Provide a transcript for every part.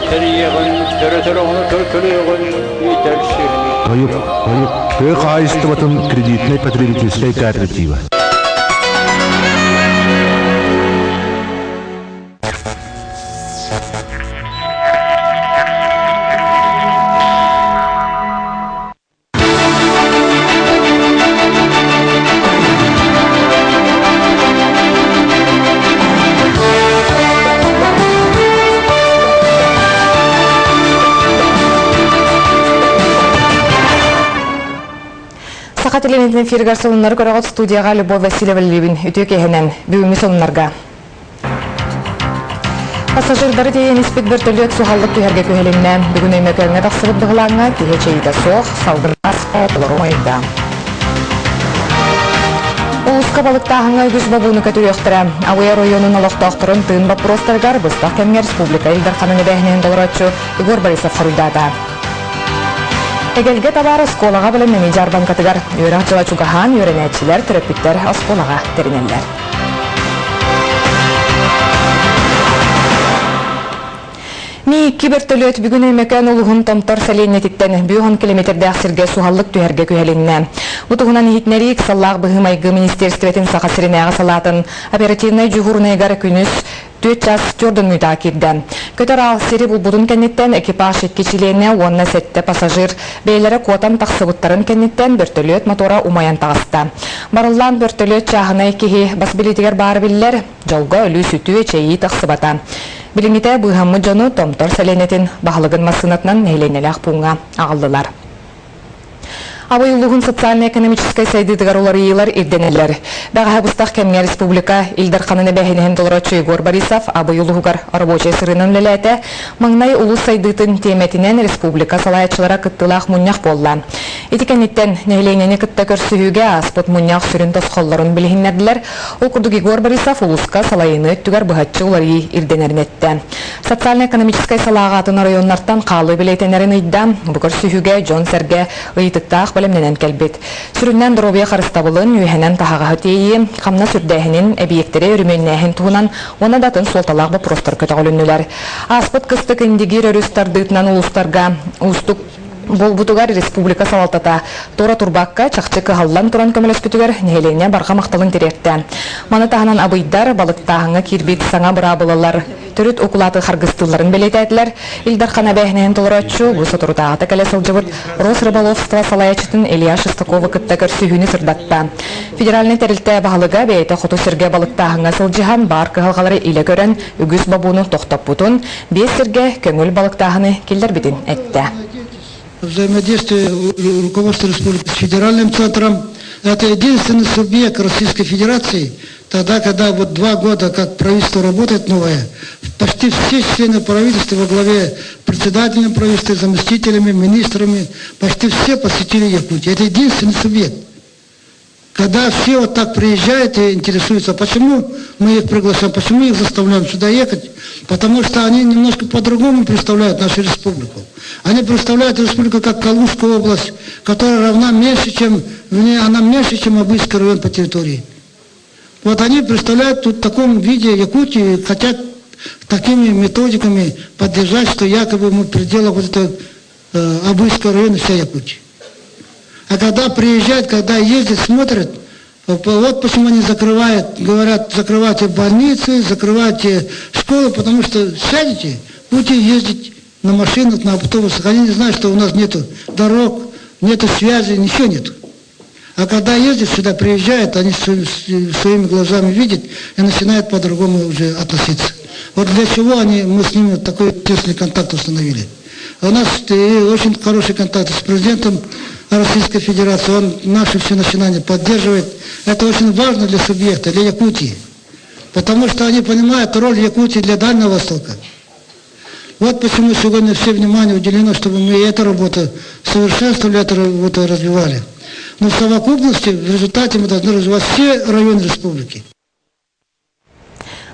Тэрийиэҕиҥ, төрөтөр оҕону төлкөлүөҕүҥ, иитэр сүөһүнү Тойук, тойук, тыа хаһаайыстыбатын кредитнэй потребительскай кооператива. Саха телевидениетин эфиригэр сонуннары көрөҕүт студияҕа Любовь Васильева Левин үтүө киэһэнэн бүгүҥҥү сонуннарга. Пассажирдары тиэйэн испит бөртөлүөт суһаллык түһэргэ күһэлиннэ. Бүгүн Өймөкөөҥҥө тахсыбыт быһылааҥҥа киһи эчэйиитэ суох, салгыннаах олору умайда. Улууска балыктааһыҥҥа үгүс бобууну көтүрүөхтэрэ. Абый оройуонун олохтоохторун тыын боппуруостарыгар быстах кэмҥэ республика Ил Дарханын эбээһинэһин толорооччу Егор Борисов хоруйдаата. Эгэлгэ табаар оскуолаҕа бэлэмнэнии дьаарбаҥкатыгар үөрэх дьыла чугаһаан үөрэнээччилэр, төрөппүттэр оскуолаҕа тэринэллэр. Ми-2 бөртөлүөт бүгүн Өймөкөөн улууһун Томтор сэлиэнньэтиттэн 50 километрдээх сиргэ суһаллык түһэргэ күһэлиннэ. Бу туһунан иһитиннэрии ыксаллаах быһыы-майгы министиэристибэтин Саха сиринээҕи салаатын оперативнай дьуһуурунайыгар күнүс 4 час 4 мүнүүтэҕэ киирдэ. Көтөр аал сири булбутун кэнниттэн экипаж икки чилиэнэ уонна сэттэ пассажир бэйэлэрэ куотан тахсыбыттарын кэнниттэн бөртөлүөт мотуора умайан таҕыста. Барыллаан бөртөлүөт чааһынай киһи бас билиитигэр баара биллэр, дьолго өлүү-сүтүү, эчэйии тахсыбата. Билиҥҥитэ быыһаммыт дьону Томтор сэлиэнньэтин баһылыгын массыынатынан нэһилиэнньэлээх пууҥҥа аҕаллылар. Абый улууһун социально-экономическай сайдыытыгар уларыйыылар ирдэнэллэр. Бэҕэһээ быстах кэмҥэ республика Ил Дарханын эбээһинэһин толорооччу Егор Борисов Абый улууһугар рабочай сырыынан үлэлээтэ. Маҥнай улуус сайдыытын тиэмэтинэн республика салайааччылара кыттыылаах мунньах буолла. Ити кэнниттэн нэһилиэнньэни кытта көрсүһүүгэ ааспыт мунньах сүрүн тосхоллорун билиһиннэрдилэр. Ол курдук Егор Борисов улууска салайыныы өттүгэр быһаччы уларыйыы ирдэнэрин эттэ. Социально-экономическай салааҕа атын оройуоннартан хаалыы бэлиэтэнэрин ыйда. Бу көрсүһүүгэ дьон-сэргэ ыйытыктаах бэлэмнэнэн кэлбит. Сүрүннээн доруобуйа харыстабылын, үөһэнэн таһаҕаһы тиэйии, хамнас үрдээһинин, эбийиэктэри өрөмүөннээһин туһунан уонна да атын суолталаах боппуруостар көтөҕүлүннүлэр. Ааспыт кыстык Индигиир өрүс тардыытынан улуустарга уустук буолбутугар республика салалтата туора турбакка чахчы кыһаллан туран көмөлөспүтүгэр нэһилиэнньэ барҕа махталын тириэртэ. Маны таһынан абыйдар балыктааһыҥҥа киирбит саҥа быраабылалар төрүт укулааты харгыстыылларын бэлиэтээтилэр. Ил Дархан эбээһинэһин толорооччу бу соторутааҕыта кэлэ сылдьыбыт Росрыболовство салайааччытын Илья Шестаковы кытта көрсүһүүнү сырдатта. Федеральнай тэрилтэ баһылыга бэйэтэ хоту сиргэ балыктааһыҥҥа сылдьыһан баар кыһалҕалары илэ көрөн үгүс бобууну тохтоппутун, биэс сиргэ көҥүл балыктааһыны киллэрбитин эттэ. Взаимодействие руководства республики с федеральным центром – это единственный субъект Российской Федерации, тогда, когда вот 2 года, как правительство работает новое, почти все члены правительства во главе председателем правительства, заместителями, министрами, почти все посетили Якутию. Это единственный субъект. Когда все вот так приезжают и интересуются, почему мы их приглашаем, почему их заставляем сюда ехать, потому что они немножко по-другому представляют нашу республику. Они представляют республику как Калужскую область, которая равна меньше, чем, она меньше, чем Абыйский район по территории. Вот они представляют тут в таком виде Якутию и хотят такими методиками поддержать, что якобы мы в пределах вот этого Абыйского района вся Якутия. А когда приезжают, когда ездят, смотрят, вот почему они закрывают, говорят, закрывайте больницы, закрывайте школы, потому что сядете, будете ездить на машинах, на автобусах. Они не знают, что у нас нету дорог, нету связи, ничего нету. А когда ездят сюда, приезжают, они своими глазами видят и начинают по-другому уже относиться. Вот для чего они, мы с ними такой тесный контакт установили. У нас очень хороший контакт с президентом Российской Федерации. Он наши все начинания поддерживает. Это очень важно для субъекта, для Якутии. Потому что они понимают роль Якутии для Дальнего Востока. Вот почему сегодня все внимание уделено, чтобы мы эту работу совершенствовали, эту работу развивали. Но в совокупности, в результате мы должны развивать все районы республики.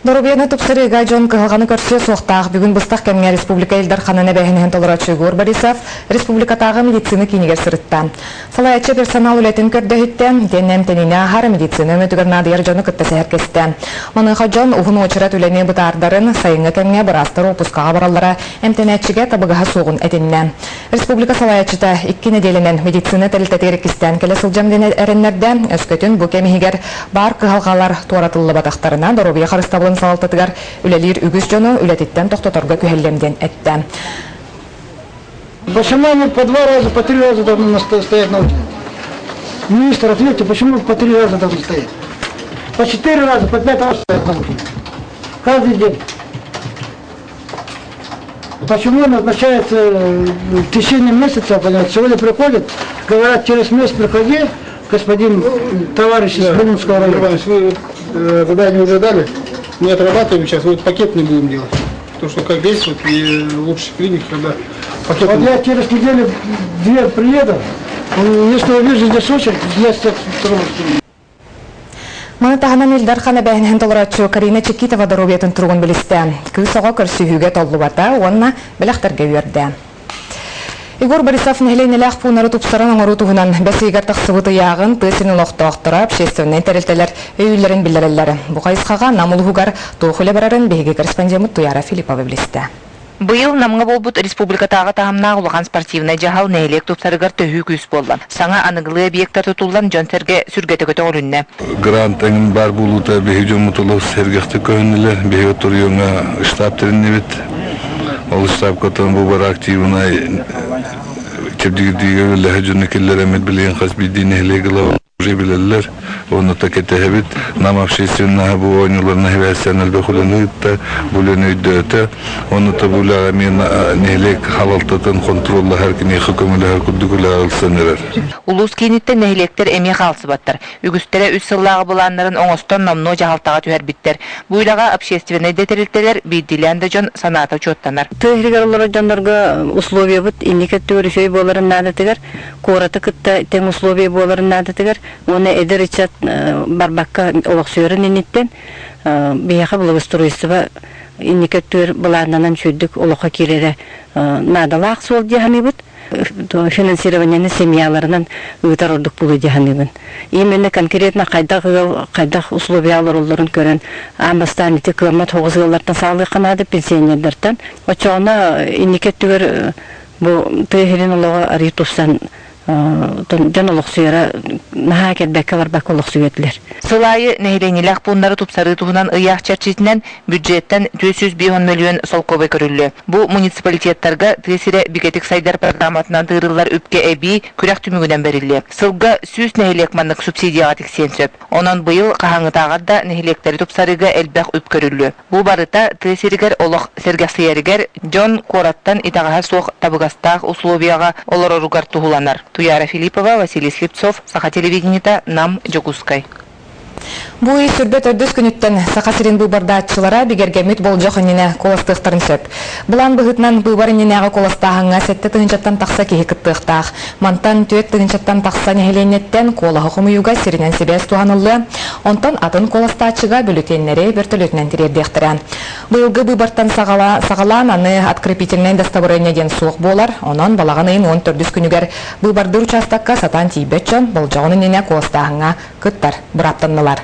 Доруобуйаны тупсарыыга дьон кыһалҕаны көрсүө суохтаах. Бүгүн быстах кэмҥэ республика Ил Дарханын эбээһинэһин толорооччу Егор Борисов республикатааҕы медицина киинигэр сырытта. Салайааччы персонал үлэтин көрдөһүттэ, итиэннэ эмтэниини ааһар медицина өҥөтүгэр наадыйар дьону кытта сэһэргэстэ. Маныаха дьон уһун уочарат үлэни бытаардарын, сайыҥҥы кэмҥэ быраастар уоппускаҕа бараллара эмтэнээччигэ табыгаһа суоҕун этиннэ. Республика салайааччыта икки нэдиэлэнэн медицина тэрилтэтигэр иккистээн кэлэ сылдьам диэн эрэннэрдэ. Өскөтүн бу кэм иһигэр баар кыһалҕалар туоратыллыбатахтарына, доруобуйа харыстабылын салалтатыгар үлэлиир үгүс дьону үлэтиттэн тохтоторго күһэллэм диэн эттэ. Почему они по два раза, по три раза должны стоять на очереди? Министр, ответьте, почему по три раза должны стоять? По четыре раза, по пять раз стоят на очереди. Каждый день. Почему назначается в течение месяца, понимаете, сегодня приходят, говорят, через месяц приходи, господин товарищ из Ленинского района. Иванович, вы задание уже дали, мы отрабатываем сейчас, вот пакет не будем делать. То, что как действует, и лучше клиник, когда пакет. Вот я через неделю две приеду, если увижу здесь очередь, я всех Маны таһынан Ил Дархан эбээһинэһин толорооччу Карина Чекитова доруобуйатын туругун билистэ. Кыыс оҕо көрсүһүүгэ толлубата уонна бэлэхтэргэ үөрдэ. Егор Борисов нэһилиэнньэлээх пууннары тупсаран оҥоруу туһунан бэс ыйыгар тахсыбыт ыйааҕын тыа сирин олохтоохторо, общественнай тэрилтэлэр өйүүллэрин биллэрэллэр. Бу хайысхаҕа Нам улууһугар туох үлэ барарын биһиги корреспондеммыт Туяра Филиппова билистэ. Быйыл Намҥа буолбут республикатааҕы таһымнаах улахан спортивнай дьаһал нэһилиэк тупсарыгар төһүү күүс буолла. Саҥа аныгылыы объектар тутуллан дьон-сэргэ сүргэтэ көтөҕүлүннэ. Грант эҥин баар буолуута биһиги дьоммут олус сэргэхтик көһүннүлэр. Биһиги оройуоҥҥа штаб тэриннибит. Ол штабка бу бары активнай чэбдигирдиигэ үлэһит дьону киллэрэммит билигин хас биирдии нэһилиэк ылабыт. Уже билэллэр, уонна кэтэһэбит. Нам общественноһа бу оонньууларына хибээстээн элбэх үлэни ыытта, бу үлэни өйдөөтө. Онно бу үлэҕэ эмиэ нэһилиэк халалтатын хонтуруоллаһар, киниэхэ көмөлөһөр курдук үлэҕэ ылсан эрэр. Улуус кииниттэн нэһилиэктэр эмиэ хаалсыбаттар. Үгүстэрэ үс сыллааҕы былааннарын оҥостон номнуо дьаһалтаҕа түһэрбиттэр. Бу үлэҕэ общественнай да тэрилтэлэр, биирдиилээн да дьон санаата учуоттанар. Тыа иһигэр олорор дьоннорго условиябыт инники өттүгэр үчүгэй буоларын наадатыгар куораты кытта тэҥ условия буоларын наадатыгар уонна эдэр ыччат барбакка олохсуйарын инниттэн биһиэхэ благоустройство инники өттүгэр былааннанан сүүрдүк олоххо киирэрэ наадалаах суол дии саныыбыт. Финансированиены семьяларынан ыытар ордук буолуо дии саныыбын. Именно конкретно хайдах ыал, хайдах условия олороллорун көрөн, аан бастаан ити кыаммат соҕус ыаллартан саҕалыахха наада, пенсионердартан. Оччоҕуна инники өттүгэр Бу тыа сирин олоҕо арыый тупсан дьон олохсуйара наһаа кэлбэккэ барбакка олохсуйа этилэр. Сыл аайы нэһилиэнньэлээх пууннары тупсарыы туһунан ыйаах чэрчитинэн бюджеттэн 450 мөлүйүөн солкуобай көрүллүө. Бу муниципалитеттарга тыа сирэ бигэтик сайдар программатынан тыырыллар үпкэ эбии күрэх түмүгүнэн бэриллиэ. Сылга 100 нэһилиэк маннык субсидияҕа тиксиэн сөп. Онон быйыл хаһааҥҥытааҕар да нэһилиэктэри тупсарыыга элбэх үп көрүллүө. Бу барыта тыа сиригэр олох сэргэхсийэригэр, дьон куораттан итэҕэһэ суох табыгастаах условияҕа олороругар туһуланар. Туяра Филиппова, Василий Слепцов, Саха телевидениета, Нам, Дьокуускай. Бу ый сүрбэ төрдүс күнүттэн Саха сирин быыбардааччылара бигэргэммит болдьох иннинэ куоластыахтарын сөп. Былаан быһыытынан быыбар иннинээҕи куоластааһыҥҥа сэттэ тыһыынчаттан тахса киһи кыттыахтаах. Мантан түөрт тыһыынчаттан тахса нэһилиэнньэттэн куолаһы хомуйууга сиринэн сибээс туһаныллыа, онтон атын куоластааччыга бюллетеннэри бөртөлүөтүнэн тириэрдиэхтэрэ. Быйылгы быыбартан саҕалаан аны открепительнай дастабырыанньа диэн суох буолар, онон балаҕан ыйын уон төрдүс күнүгэр быыбардыыр учаастакка сатаан тиийбэт дьон болдьоҕун иннинэ куоластааһыҥҥа кыттар бырааптаннылар.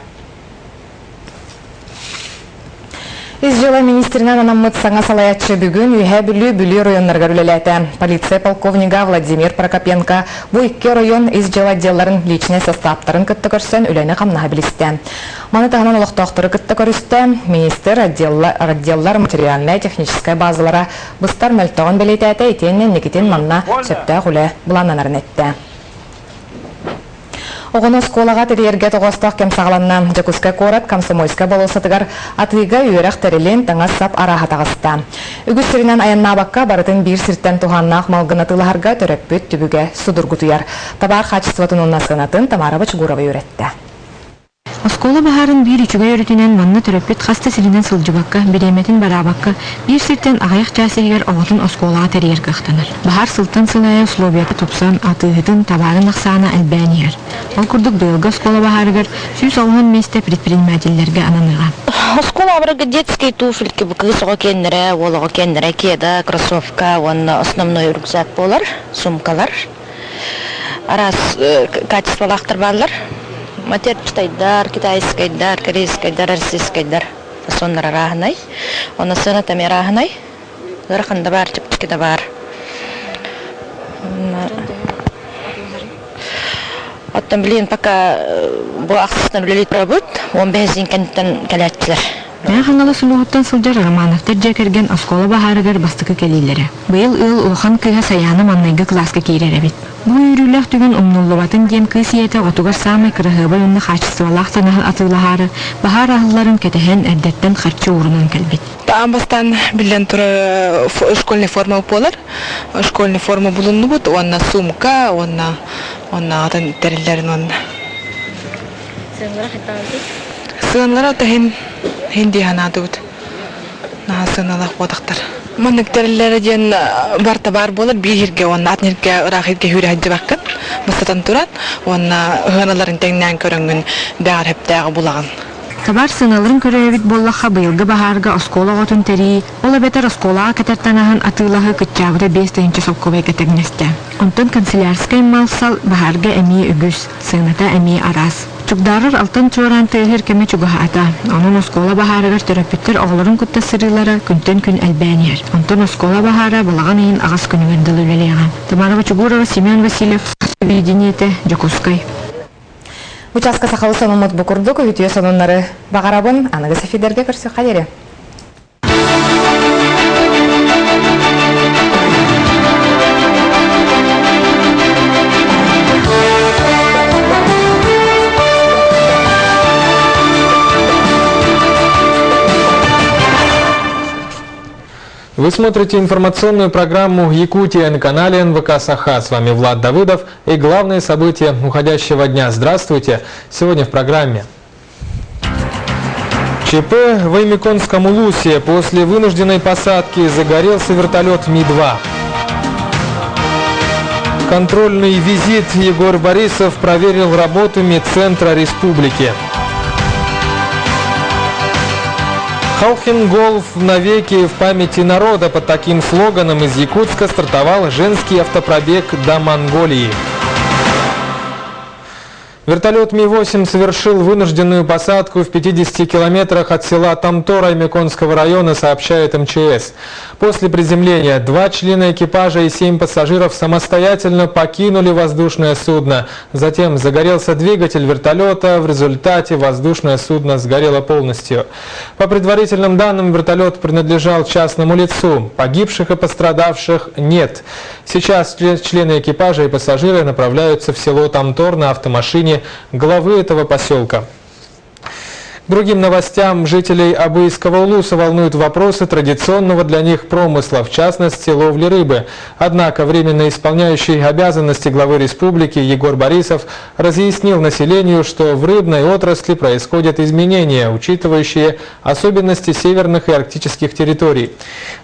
Ис дьыала министринэн анаммыт саҥа салайааччы бүгүн Үөһээ Бүлүү Бүлүү оройуоннарыгар үлэлээтэ. Полиция полковнига Владимир Прокопенко бу икки оройуон ис дьыала отделларын личнэй састааптарын кытта көрсөн үлэни-хамнаһы билистэ. Маны таһынан олохтоохтору кытта көрүстэ. Министр отделлар материальнай-техническай базалара быстар мөлтөҕүн бэлиэтээтэ итиэннэ инникитин манна сөптөөх үлэ былааннанарын эттэ. Оҕону оскуолаҕа тэрийэргэ тоҕоостоох кэм саҕаланна. Дьокуускай куорат Комсомольскай болуоссатыгар атыыга үөрэх тэрилин, таҥас-сап арааһа таҕыста. Үгүс сиринэн айаннаабакка барытын биир сиртэн туһааннаах малгын атыылаһарга төрөппүт түбүгэ судургутуйар. Табаар хаачыстыбатын уонна сыанатын Тамара Бочугурова үөрэттэ. Оскуола баһаарын биир үчүгэй өрүтүнэн манна төрөппүт хас да сиринэн сылдьыбакка, бириэмэтин бараабакка, биир сиртэн аҕыйах чаас иһигэр оҕотун оскуолаҕа тэрийэр кыахтанар. Баһаар сылтан сыл аайы условията тупсан, атыыһытын, табаарын ахсаана элбээн иһэр. Ол курдук быйылгы оскуола баһаарыгар 190 миэстэ предпринимателлэргэ ананыаҕа. Оскуола абырга детские туфельки бу кыыс оҕо киэннэрэ, уол оҕо киэннэрэ кеда, кроссовка уонна основной рюкзак буолар, сумкалар. Араас качестволаахтар бааллар. Матерчатайдар, китайскайдар, корейскайдар, российскайдар фасоннар арааһынай. Онно сыаната эмиэ арааһынай. Ыарахан да баар, чэпчэки да баар. Оттон билигин пока бу ахсыстан үлэлии турабыт. 15 кэнниттэн кэлээччилэр. Мэҥэ Хаҥалас улууһуттан сылдьар Романовтар дьиэ кэргэн оскуола баһаарыгар бастакы кэлиилэрэ. Быйыл ыал улахан кыыһа Сайаана маҥнайгы кылааска киирэр эбит. Бу үөрүүлээх түгэн умнуллубатын диэн кыыс ийэтэ оҕотугар саамай кыраһыабай уонна хаачыстыбалаах таҥаһы атыылаһаары, баһаар аһылларын кэтэһэн, эрдэттэн харчы уурунан кэлбит. Аан бастаан биллэн турар школьный форма буолар. Школьный форма булуннубут уонна сумка уонна уонна атын тэриллэрин уонна Сыаналара хайдах Сыаналара таһин иһин дии санаатыбыт. Наһаа сыаналаах буотахтар. Маннык тэриллэрэ диэн барыта баар буолар биир сиргэ уонна атын сиргэ ыраах сиргэ сүүрэ сылдьыбаккын бастатан туран уонна ыһыаналарын тэҥнээн көрөҥҥүн бэҕэр сөптөөҕү булаҕын. Табаар сыаналарын көрөр эбит буоллахха, быйылгы баһаарга оскуола оҕотун тэрийии, ол эбэтэр оскуолаҕа кэтэр таҥаһын атыылаһыы кыччаабыта 5000 солкуобайга тэҥнэстэ. Онтон канцелярскай мал-сал баһаарга эмиэ үгүс, сыаната эмиэ араас. Чугдаарар алтан чуораан тыаһыыр кэмэ чугаһаата. Онон оскуола баһаарыгар төрөппүттэр оҕолорун кытта сырыылара күнтэн күн элбээн иһэр. Онтон оскуола баһаара балаҕан ыйын аҕыс күнүгэр дылы үлэлиэҕэ. Тамара Бочугурова, Семен Васильев, Телевидениетэ, Дьокуускай. Участка сахалы сонуммут бу курдук үтүө сонуннары баҕарабын. Аныгы эфирдэргэ көрсүөххэ диэри. Вы смотрите информационную программу «Якутия» на канале НВК «Саха». С вами Влад Давыдов и главные события уходящего дня. Здравствуйте! Сегодня в программе. ЧП в Оймяконском Улусе. После вынужденной посадки загорелся вертолет Ми-2. Контрольный визит Егор Борисов проверил работу медцентра республики. Халхин-Гол навеки в памяти народа. Под таким слоганом из Якутска стартовал женский автопробег до Монголии. Вертолет Ми-8 совершил вынужденную посадку в 50 километрах от села Томтор Оймяконского района, сообщает МЧС. После приземления 2 члена экипажа и 7 пассажиров самостоятельно покинули воздушное судно. Затем загорелся двигатель вертолета, в результате воздушное судно сгорело полностью. По предварительным данным, вертолет принадлежал частному лицу. Погибших и пострадавших нет. Сейчас члены экипажа и пассажиры направляются в село Томтор на автомашине главы этого поселка. Другим новостям жителей Абыйского улуса волнуют вопросы традиционного для них промысла, в частности ловли рыбы. Однако временно исполняющий обязанности главы республики Егор Борисов разъяснил населению, что в рыбной отрасли происходят изменения, учитывающие особенности северных и арктических территорий.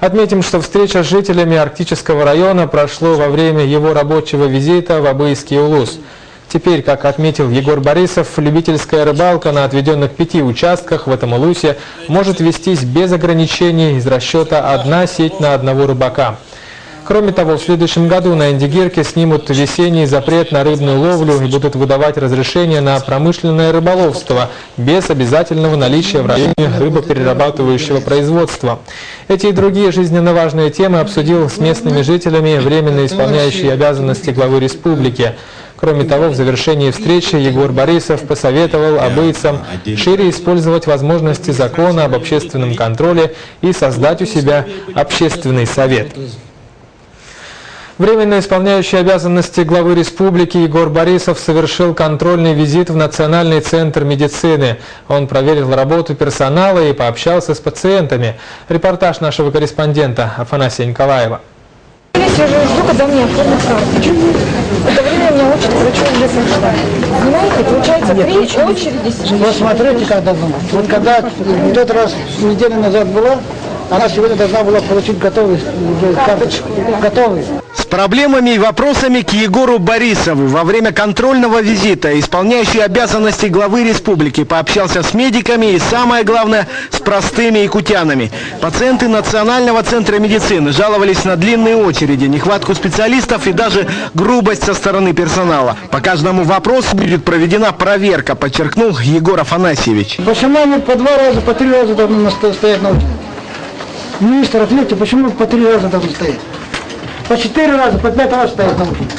Отметим, что встреча с жителями арктического района прошла во время его рабочего визита в Абыйский улус. Теперь, как отметил Егор Борисов, любительская рыбалка на отведенных 5 участках в этом улусе может вестись без ограничений из расчета «одна сеть на одного рыбака». Кроме того, в следующем году на Индигирке снимут весенний запрет на рыбную ловлю и будут выдавать разрешение на промышленное рыболовство без обязательного наличия в районе рыбоперерабатывающего производства. Эти и другие жизненно важные темы обсудил с местными жителями временно исполняющий обязанности главы республики. Кроме того, в завершении встречи Егор Борисов посоветовал абыйцам шире использовать возможности закона об общественном контроле и создать у себя общественный совет. Временно исполняющий обязанности главы республики Егор Борисов совершил контрольный визит в Национальный центр медицины. Он проверил работу персонала и пообщался с пациентами. Репортаж нашего корреспондента Афанасия Николаева. Я сижу и жду, когда мне оформят карточку. В это время меня очередь к врачу уже сошла. Понимаете, получается три очереди сейчас. Вот смотрите, как должно быть. Вот когда в тот раз неделю назад была, она сегодня должна была получить готовый уже карточку. Готовый. С проблемами и вопросами к Егору Борисову во время контрольного визита исполняющий обязанности главы республики пообщался с медиками и, самое главное, с простыми якутянами. Пациенты Национального центра медицины жаловались на длинные очереди, нехватку специалистов и даже грубость со стороны персонала. По каждому вопросу будет проведена проверка, подчеркнул Егор Афанасьевич. Почему они по 2 раза, по 3 раза должны стоять на очереди? Министр, ответьте, почему по 3 раза должны стоять? По 4 раза, по 5 раз стоят на очереди.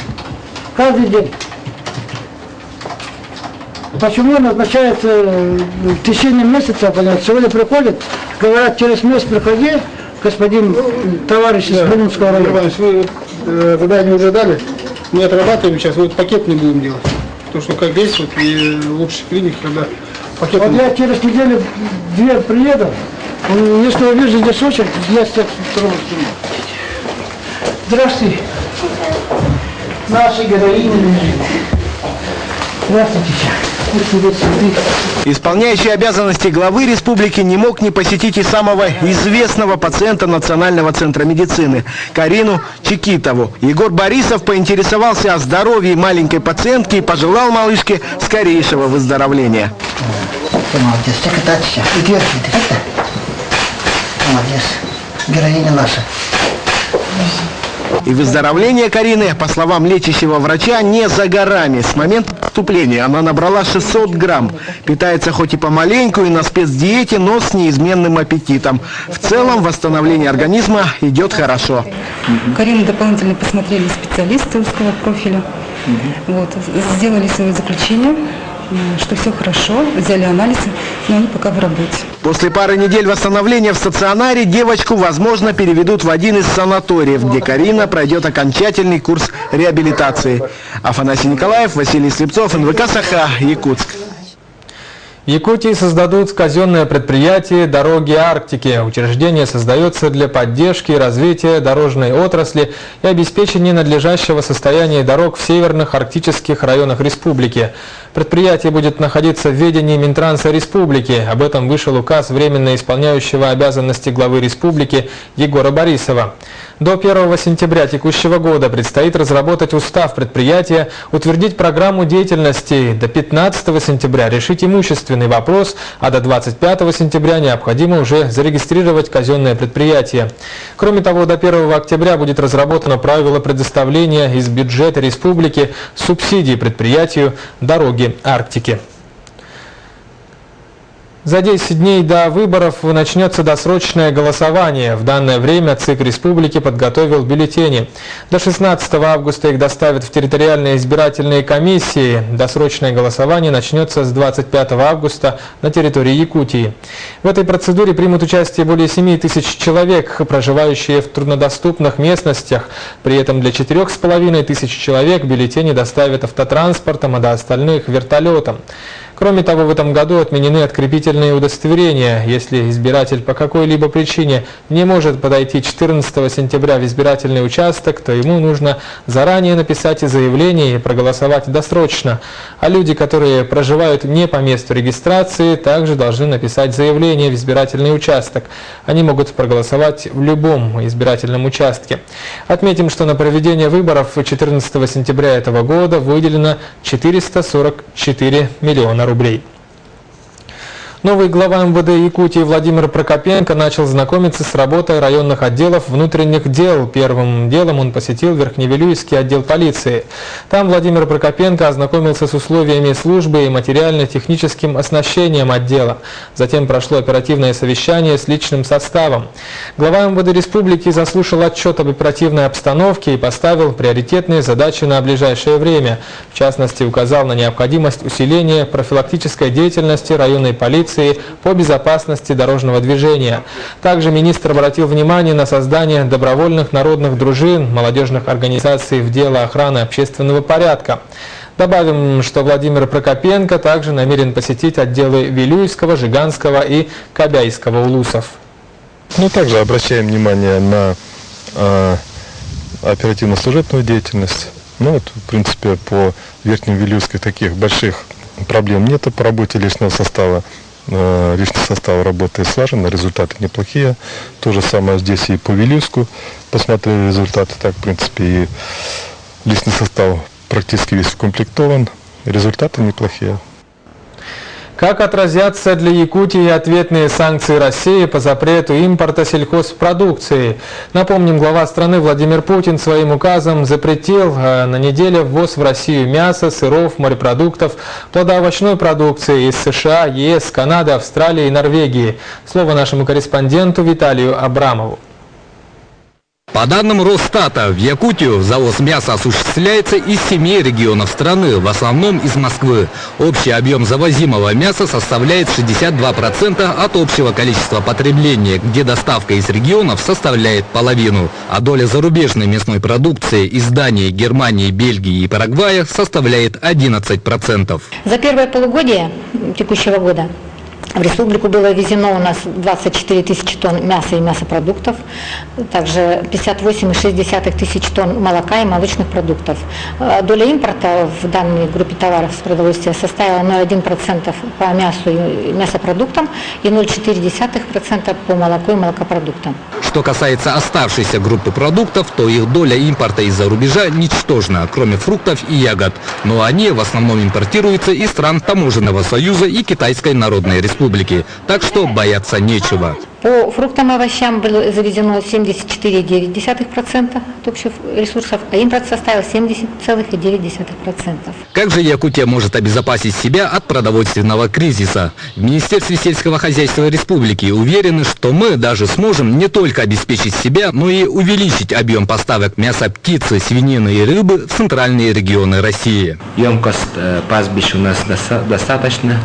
Каждый день. Почему назначается в течение месяца, понятно, сегодня приходят, говорят, через месяц приходи, господин товарищ из Булунского района. Иван Иванович, вы задание уже дали, мы отрабатываем сейчас, вот пакет не будем делать. Потому что как здесь, вот, и лучше клиник, когда пакет... Вот я через неделю 2 приеду, если увижу здесь очередь, я всех трубок сниму. Здравствуйте. Наша героиня лежит. Здравствуйте. Исполняющий обязанности главы республики не мог не посетить и самого известного пациента Национального центра медицины Карину Чикитову. Егор Борисов поинтересовался о здоровье маленькой пациентки и пожелал малышке скорейшего выздоровления. Молодец, молодец, героиня наша. И выздоровление Карины, по словам лечащего врача, не за горами. С момента поступления она набрала 600 грамм. Питается хоть и помаленьку, и на спецдиете, но с неизменным аппетитом. В целом восстановление организма идет хорошо. Карину дополнительно посмотрели специалисты узкого профиля. Вот, сделали свое заключение, что все хорошо, взяли анализы, но они пока в работе. После пары недель восстановления в стационаре девочку, возможно, переведут в один из санаториев, где Карина пройдет окончательный курс реабилитации. Афанасий Николаев, Василий Слепцов, НВК Саха, Якутск. В Якутии создадут казенное предприятие «Дороги Арктики». Учреждение создается для поддержки и развития дорожной отрасли и обеспечения надлежащего состояния дорог в северных арктических районах республики. Предприятие будет находиться в ведении Минтранса республики. Об этом вышел указ временно исполняющего обязанности главы республики Егора Борисова. До 1 сентября текущего года предстоит разработать устав предприятия, утвердить программу деятельности. До 15 сентября решить имущественный вопрос, а до 25 сентября необходимо уже зарегистрировать казенное предприятие. Кроме того, до 1 октября будет разработано правило предоставления из бюджета республики субсидий предприятию «Дороги Арктики». За 10 дней до выборов начнется досрочное голосование. В данное время ЦИК республики подготовил бюллетени. До 16 августа их доставят в территориальные избирательные комиссии. Досрочное голосование начнется с 25 августа на территории Якутии. В этой процедуре примут участие более 7 тысяч человек, проживающие в труднодоступных местностях. При этом для 4,5 тысяч человек бюллетени доставят автотранспортом, а до остальных – вертолетом. Кроме того, в этом году отменены открепительные удостоверения. Если избиратель по какой-либо причине не может подойти 14 сентября в избирательный участок, то ему нужно заранее написать заявление и проголосовать досрочно. А люди, которые проживают не по месту регистрации, также должны написать заявление в избирательный участок. Они могут проголосовать в любом избирательном участке. Отметим, что на проведение выборов 14 сентября этого года выделено 444 миллиона рублей. Новый глава МВД Якутии Владимир Прокопенко начал знакомиться с работой районных отделов внутренних дел. Первым делом он посетил Верхневилюйский отдел полиции. Там Владимир Прокопенко ознакомился с условиями службы и материально-техническим оснащением отдела. Затем прошло оперативное совещание с личным составом. Глава МВД республики заслушал отчет об оперативной обстановке и поставил приоритетные задачи на ближайшее время. В частности, указал на необходимость усиления профилактической деятельности районной полиции по безопасности дорожного движения. Также министр обратил внимание на создание добровольных народных дружин, молодежных организаций в дело охраны общественного порядка. Добавим, что Владимир Прокопенко также намерен посетить отделы Вилюйского, Жиганского и Кобяйского улусов. Ну, также обращаем внимание на оперативно-служебную деятельность. Ну вот, в принципе, по Верхнему Вилюйску таких больших проблем нет по работе личного состава. Личный состав работает слаженно, результаты неплохие. То же самое здесь и по Вилюйску посмотрели результаты. Так, в принципе, и личный состав практически весь укомплектован. Результаты неплохие. Как отразятся для Якутии ответные санкции России по запрету импорта сельхозпродукции? Напомним, глава страны Владимир Путин своим указом запретил на неделе ввоз в Россию мяса, сыров, морепродуктов, плодоовощной продукции из США, ЕС, Канады, Австралии и Норвегии. Слово нашему корреспонденту Виталию Абрамову. По данным Росстата, в Якутию завоз мяса осуществляется из 7 регионов страны, в основном из Москвы. Общий объем завозимого мяса составляет 62% от общего количества потребления, где доставка из регионов составляет половину. А доля зарубежной мясной продукции из Дании, Германии, Бельгии и Парагвая составляет 11%. За первое полугодие текущего года в республику было ввезено у нас 24 тысячи тонн мяса и мясопродуктов, также 58,6 тысяч тонн молока и молочных продуктов. Доля импорта в данной группе товаров с продовольствия составила 0,1% по мясу и мясопродуктам и 0,4% по молоку и молокопродуктам. Что касается оставшейся группы продуктов, то их доля импорта из-за рубежа ничтожна, кроме фруктов и ягод. Но они в основном импортируются из стран Таможенного союза и Китайской Народной Республики. Так что бояться нечего. По фруктам и овощам было завезено 74,9% от общих ресурсов, а импорт составил 70,9%. Как же Якутия может обезопасить себя от продовольственного кризиса? В Министерстве сельского хозяйства республики уверены, что мы даже сможем не только обеспечить себя, но и увеличить объем поставок мяса птицы, свинины и рыбы в центральные регионы России. Емкость пастбищ у нас достаточно.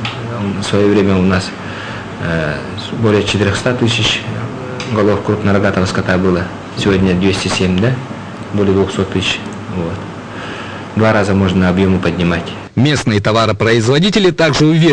В свое время у нас более 400 тысяч голов крупнорогатого скота было. Сегодня 207, да? Более 200 тысяч. Вот. 2 раза можно объемы поднимать. Местные товаропроизводители также уверены,